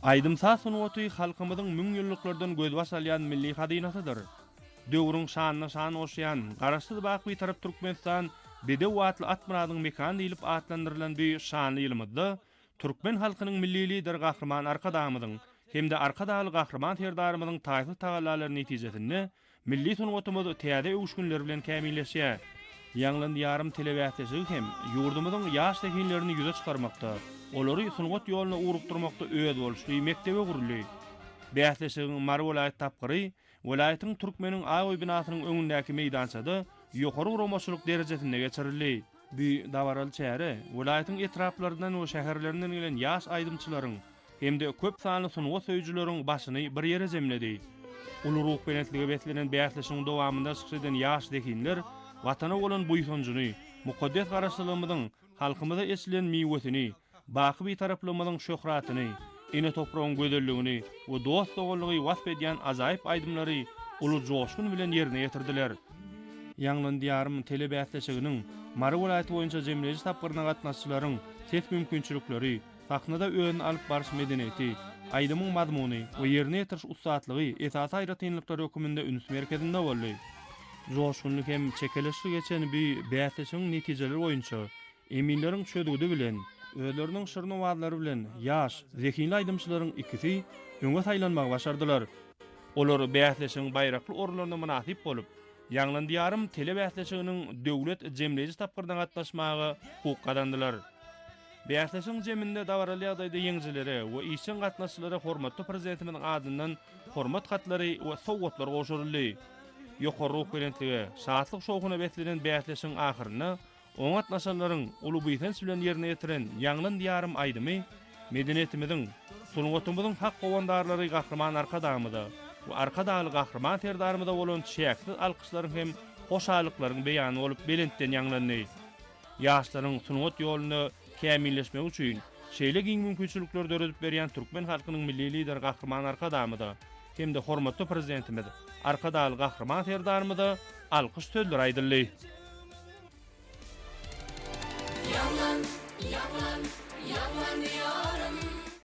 Aýdym-saz sungaty halkymyzyň müňýyllyklardan gözbaş alýan milli hazynasydyr. Döwrüň şanyna şan goşýan Garaşsyz baky Bitarap Türkmenistan bedew atly at-myradyň mekany diýlip atlandyrylan bu şanly ýylymyzda Türkmen halkynyň Milli Lideri Gahryman Arkadagymyzyň hem-de Arkadagly Gahryman Serdarymyzyň taýsyz tagallalary netijesinde milli sungatymyz täze öwüşginler bilen kämilleşýär. Ýaňlan Diýarym telebäsleşigi hem ýurdumyzyň ýaş zehinlerini ýüze çykarmakda, olary sungat ýoluna ugrukdyrmakda özboluşly mekdebe öwrüldi. Bäsleşigiň Mary welaýat tapgyry welaýatyň Türkmeniň Ak öýi binasynyň öňündäki meýdançada ýokary guramaçylyk derejesinde geçirildi. Bu dabaraly çäre welaýatyň etraplaryndan we şäherlerinden gelen ýaş aýdymçylaryň hem-de köp sanly sungat söýüjileriň başyny bir ýere jemledi. Uly ruhubelentlige beslenen bäsleşigiň dowamynda çykyş eden ýaş zehinler Watana bolan buýsanjyny, mukaddes Garaşsyzlygymyzyň halkymyza eçilen miwesini, baky Bitaraplygymyzyň şöhratyny, ene topragyň gözelligini we dost-doganlygy wasp edýän ajaýyp aýdymlary uly joşgun bilen ýerine ýetirdiler. Ýaňlan Diýarym telebäsleşiginiň Mary welaýaty boýunça jemleýji tapgyryna gatnaşyjylaryň ses mümkinçilikleri, sahnada özüni alyp baryş medeniýeti, aýdymyň mazmuny we ýerine ýetiriş ussatlygy esasy aýratynlyklar höküminde üns merkezinde boldy. Joşgunly hem çekeleşli geçen bu bäsleşigiň netijeleri boýunça eminleriň çözgüdi bilen, özleriniň şirin owazlary bilen ýaş, zehinli aýdymçylaryň ikisi öňe saýlanmagy başardylar. Olar bäsleşigiň baýrakly orunlaryna mynasyp bolup, Ýaňlan Diýarym telebäsleşiginiň döwlet jemleýji tapgyryna gatnaşmaga hukuk gazandylar. Bäsleşigiň jeminde dabaraly ýagdaýda ýeňijilere we işjeň gatnaşyjylara hormatly Prezidentimiziň adyndan Hormat hatlary we sowgatlar gowşuryldy. Ýokary ruhubelentlige, şatlyk-şowhuna beslenen bäsleşigiň ahyrynda oňa gatnaşanlaryň uly buýsanç bilen ýerine ýetiren Ýaňlan Diýarym aýdymy medeniýetimiziň, sungatymyzyň hak howandarlary Gahryman Arkadagymyza we Arkadagly Gahryman Serdarymyza bolan çäksiz alkyşlaryň hem hoşallyklaryň beýany bolup belentden ýaňlandy. Ýaşlaryň sungat ýolunda kämilleşmegi üçin şeýle giň mümkinçilikleri döredip berýän türkmen halkynyň Milli Lideri Gahryman Arkadagymyza hem-de hormatly Prezidentimiz Arkadagly Gahryman Serdarymyza alkyş sözleri aýdyldy. Ýaňlan, ýaňlan, ýaňlan Diýarym!